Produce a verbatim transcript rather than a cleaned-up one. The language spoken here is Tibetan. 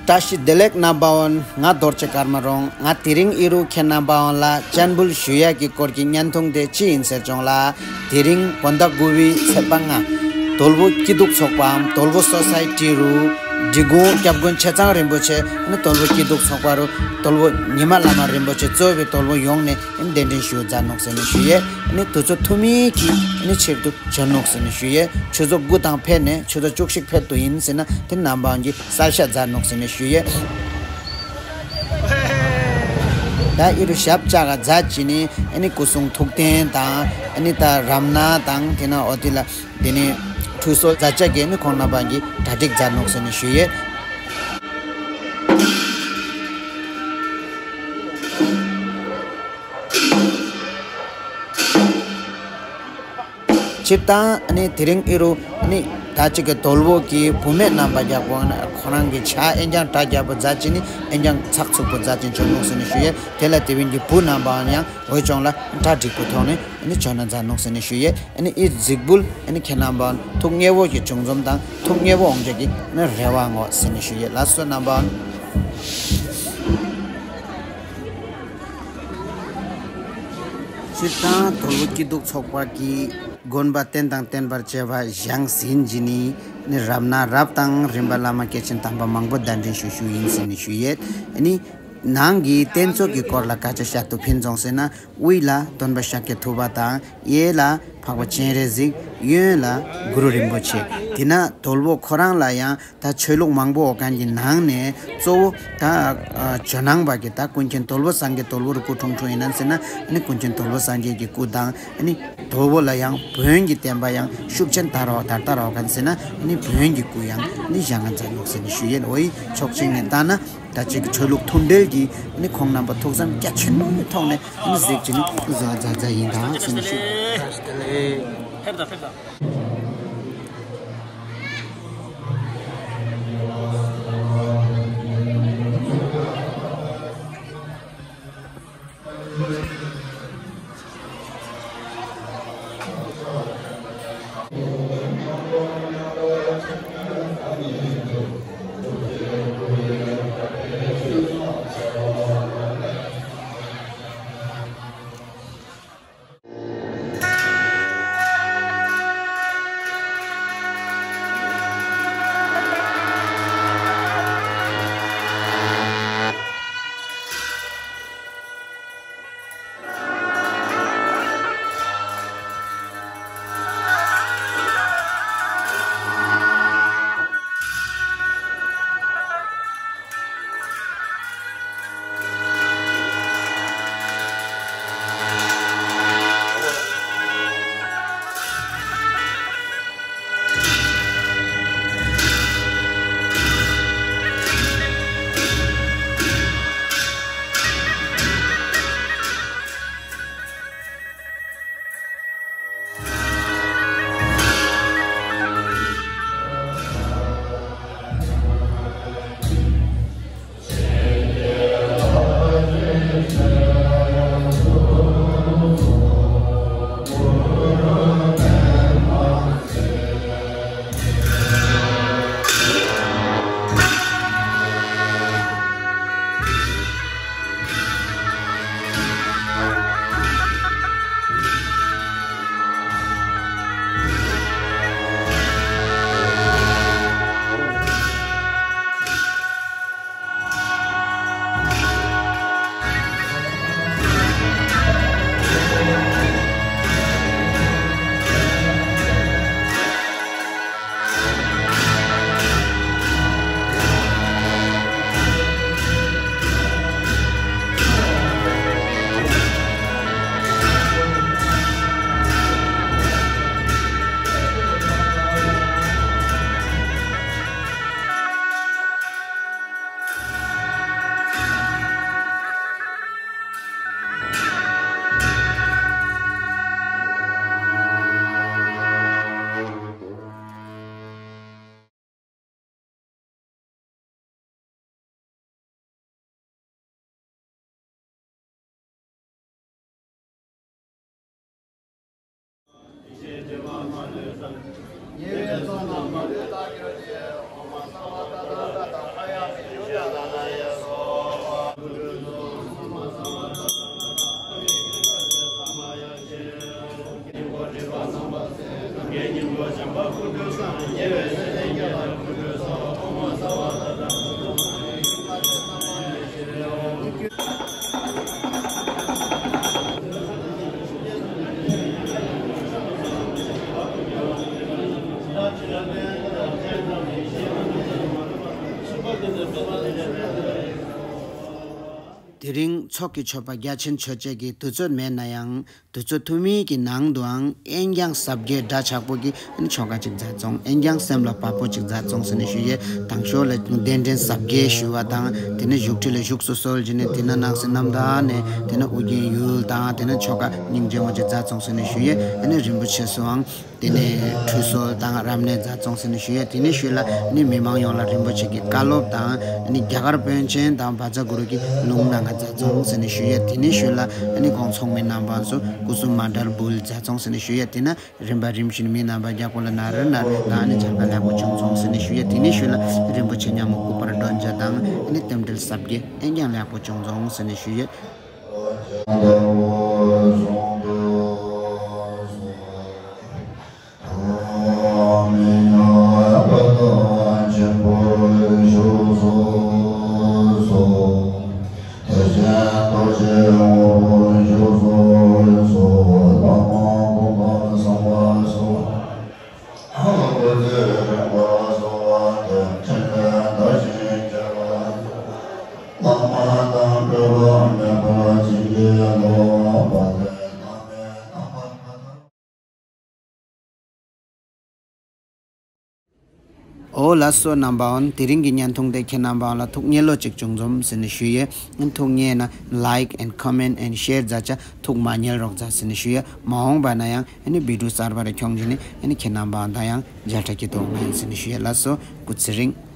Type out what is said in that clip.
བཀྲ་ཤིས་བདེ་ལེགས་རྣམ་པ་ཨོན། ང་རྡོ་རྗེ་ཀརྨ་རོང་། ང་དེ་རིང་ཨི་རུ་ཁྱེད་རྣམ་པ་ཨོན་ལ་སྤྱན་འབུལ་ཞུ་ཡག་གི་སྐོར་གྱི་བརྙན་ཐུང་དེ་ཅི་ཡིན་ཟེར་བྱུང་ལ། དེ་རིང་བོད་ཟླ་དགུ་པའི་ཚེས་པ་ལྔ། དོལ་པོ་སྐྱིད་སྡུག་ཚོགས་པའམ་དོལ་པོ་སོ་སའི་ཊི་རུ། འབྲི་གུང་སྐྱབས་མགོན་ཆེ་ཚང་རིན་པོ་ཆེ་ནི་དོལ་པོ་སྐྱིད་སྡུག་ཚོགས་པ་རུ་དོལ་པོ་ཉི་མ་བླ་མ་རིན་པོ་ཆེ་གཙོས་པའི་དོལ་པོ་ཡོངས་ནས་གདན་འདྲེན་ཞུ་མཛད་ནོག་ཟེར་ནས་ཞུ་ཡས། ནི་དུས་ཚོད་ཐུང་མིན་གྱི་ནི་ཕྱིར་དུ་བྱོན་ནོག་ཟེར་ནས་ཞུ་ཡས། ཆུ་ཚོད་དགུ་དང་ཕེབས་ནས་ཆུ་ཚོད་བཅུ་གཅིག་ཕེབས་དུ་ཡིན་ཟེར་ན་དེ་རྣམ་པ་གི་གསལ་བཤད་མཛད་ནོག་ཟེར་ནས་ཞུ་ཡས། ད་ཨི་རུ་ཞབས་བཅགས་མཛད་ཅི་ནི་ཨ་ནི་སྐུ་གསུང་ཐུགས་རྟེན་དང་ཨ་ནི་ད་རབ་ན་དང་དེ་ན་འོ་དེ་ལ་དེ་ནི་ཁྲུས་གསོལ་མཛད་བྱ་གི་ནི་ཁོང་རྣམ་པ་གི་གྲ་སྒྲིག་མཛད་ནོག་ཟེར་ནས་ཞུ་ཡས། སྤྱིར་བཏང་ཨ་ནི་དེ་རིང་ཨི་རུ་ཨ་ནི་ད་ཅིག་གི་དོལ་པོ་གི་བུད་མེད་རྣམ་པ་རྒྱག་པོ་ཨ་ནི་ཁོ་རང་གི་ཇ་ཨེ་འགྱང་གྲ་རྒྱག་པོ་མཛད་ཅི་ནི་ཨེ་འགྱང་ཚགས་ཚུགས་པོ་མཛད་ཅི་བྱོན་ནོག་ཟེར་ནས་ཞུ་ཡས། དེ་ལ་དེ་བིན་གྱི་བུ་རྣམ་པའང་ཡང་འོས་སྦྱོང་ལ་གྲ་འགྲིག་པོ་ཐོག་ནས་ཨ་ནི་བྱོན་ན་མཛད་ནོག་ཟེར་ནས་ཞུ་ཡས། ཨ་ནི་ཨི་རྫིག་འབུལ་ཨ་ནི་ཁྱེད་རྣམ་པའང་ཐུགས་མཉེས་པོ་གི་བྱུང་འཛོམས་དང་ཐུགས་མཉེས་པོ་འོང་རྒྱུ་གི་ཨ་ནི་རེ་བ་ངོ་ཟེར་ནས་ཞུ་ཡས། ལགས་སོ་རྣམ་པའང་། སྤྱིར་བཏང་དོལ་པོ་སྐྱིད་སྡུག་ཚོགས་པ་གི་དགོན་པ་རྟེན་དང་བརྟེན་པར་བཅས་པ་བཞེངས་ཟིན་གྱི་ནི་ནི་རབ་ན་རབ་དང་རིམ་པ་བླ་མ་སྐྱེས་ཆེན་དམ་པ་མང་པོ་གདན་འདྲེན་ཞུ་ཞུ་ཡིན་ཟེར་ནས་ཞུ་ཡས། ནི་ནང་གི་རྟེན་གཙོ་གི་སྐོར་ལ་སྐད་ཆ་བཤད་དུ་ཕན་རྫོང་ཟེར་ན། དབུས་ལ་སྟོན་པ་ཤཱཀྱ་ཐུབ་པ་དང་། གཡས་ལ་འཕགས་པ་སྤྱན་རས་གཟིགས། གཡོན་ལ་གུ་རུ་རིན་པོ་ཆེ། དེ་ན་དོལ་པོ་ཁོ་རང་ལ་ཡང་ད་ཆོས་ལུགས་མང་པོ་ཡོད་མཁན་གྱི་ནང་ནས་གཙོ་བོ་ད་ཇོ་ནང་པ་གི་ད་ཀུན་མཁྱེན་དོལ་པོ་སངས་རྒྱས་དོལ་པོ་རི་སྐུ་འཁྲུངས་འཁྲུངས་ཡིན་ན་ཟེར་ན་ཨ་ནི་ཀུན་མཁྱེན་དོལ་པོ་སངས་རྒྱས་ཀྱི་སྐུ་དང་ཨ་ནི་དོལ་པོ་ལ་ཡང་བོན་གྱི་བསྟན་པ་ཡང་ཤུགས་ཆེན་དར་རོགས་དར་དར་རོགས་མཁན་ཟེར་ན་ཨ་ནི་བོན་གྱི་སྐུ་ཡང་ཨ་ནི་བཞེངས་མཛད་ནོག་ཟེར་ནས་ཞུ་ཡས། འོ་ཡི་ཕྱོགས་གཅིག་ནས་ལྟ་ན། ད་ཅིག་ཆོས་ལུགས་མཐུན་འབྲེལ་གྱི་ནི་ཁོང་རྣམ་པ་ཐུགས་བསམ་རྒྱ་ཆེན་པོའི་ཐོག་ནས་ནི་གཟིགས་ཀྱི་ནི་བཟོ་མཛད་མཛད་ཡིན་དང་ཟེར་ནས་ཞུ། ཕེབས་དང་ཕེབས་དང་། དེ་རིང་ཚོགས་ཀྱི་མཆོད་པ་རྒྱ་ཆེན་མཆོད་བྱེད་ཀྱི་དུས་ཚོད་མེད་ན་ཡང་། དུས་ཚོད་ཐུང་ངུ་གི་ནང་དུའང་གཡས་བརྐྱང་གཟབ་རྒྱས་འདྲ་ཆགས་པོ་གི་ཆོ་ག་ཅིག་མཛད་སོང་། གཡས་བརྐྱང་སེམས་ལ་བབ་པོ་ཅིག་མཛད་སོང་ཟེར་ནས་ཞུ་ཡས། དང་ཤོས་ལ་གདན་འདྲེན་གཟབ་རྒྱས་ཞུ་བ་དང་། དེ་ནས་བཞུགས་ཁྲི་ལ་བཞུགས་སུ་གསོལ་བྱས་ནས། དེ་ནས་སྣང་སྲིད་རྣམ་དག་ནས། དེ་ནས་ཨོ་རྒྱན་ཡུལ་དང་། དེ་ནས་ཆོ་ག་སྙིང་རྗེ་མོ་ཅིག་མཛད་སོང་ཟེར་ནས་ཞུ་ཡས། དེ་ནས་རིན་པོ་ཆེ་སུའང་དེ་ནས་ཁྲུས་གསོལ་དང་རབ་གནས་མཛད་སོང་ཟེར་ནས་ཞུ་ཡས། དེ་ནས་ཞུས་ལ་ནི་མི་མང་ཡོངས་ལ་རིན་པོ་ཆེ་གི་བཀའ་སློབ་དང་། ནི་རྒྱ་གར་པཎ་ཆེན་དང་བཛྲ་གུ་རུ་གི་ལུང་གནང་མཛད་སོང་ཟེར་ནས་ཞུ་ཡས། དེ་ནས་ཞུས་ལ་ནི་ཁོང་ཚོགས་མི་རྣམ་པ་ཚོ་སྐུ་གསུམ་མཎྜལ་འབུལ་མཛད་སོང་ཟེར་ནས་ཞུ་ཡས། དེ་ན་རིམ་པ་རིམ་བཞིན་མི་རྣམ་པ་རྒྱ་སྐོར་ལ་ནར་ནར་དང་ནི་མཇལ་ཁ་ལེགས་པོ་བྱུང་སོང་ཟེར་ནས་ཞུ་ཡས། དེ་ནས་ཞུས་ལ་རིན་པོ་ཆེ་མཉམ་མོ་སྐུ་པར་སྒྲོན་བརྒྱ་དང་ནི་རྟེན་འབྲེལ་གཟབ་རྒྱས་གཡས་བརྐྱང་ལེགས་པོ་བྱུང་སོང་ཟེར་ནས་ཞུ་ཡས། འོ་ལགས་སོ། རྣམ་པ་འོན་དེ་རིང་གི་བརྙན་ཐུང་དེ་ཁྱེད་རྣམ་པ་འོན་ལ་ཐུགས་མཉེས་ལོ་ཅིག་བྱུང་འཛོམས་ཟེར་ནས་ཞུ་ཡས། ཐུགས་མཉེས་ན་like and comment and share་མཛད་བྱ། ཐུགས་མ་མཉེས་རོགས་མཛད་ཟེར་ནས་ཞུ་ཡས། མ་འོངས་པ་ན་ཡང་ཨ་ནི་བི་ཌིའོ་གསར་པ་རེ་ཁྱོང་བྱས་ནས་ཨ་ནི་ཁྱེད་རྣམ་པ་འོན་དང་ཡང་མཇལ་འཕྲད་ཀྱི་ཐོག་མེད་ཟེར་ནས་ཞུ་ཡས། ལགས་སོ། སྐུ་ཚེ་རིང་།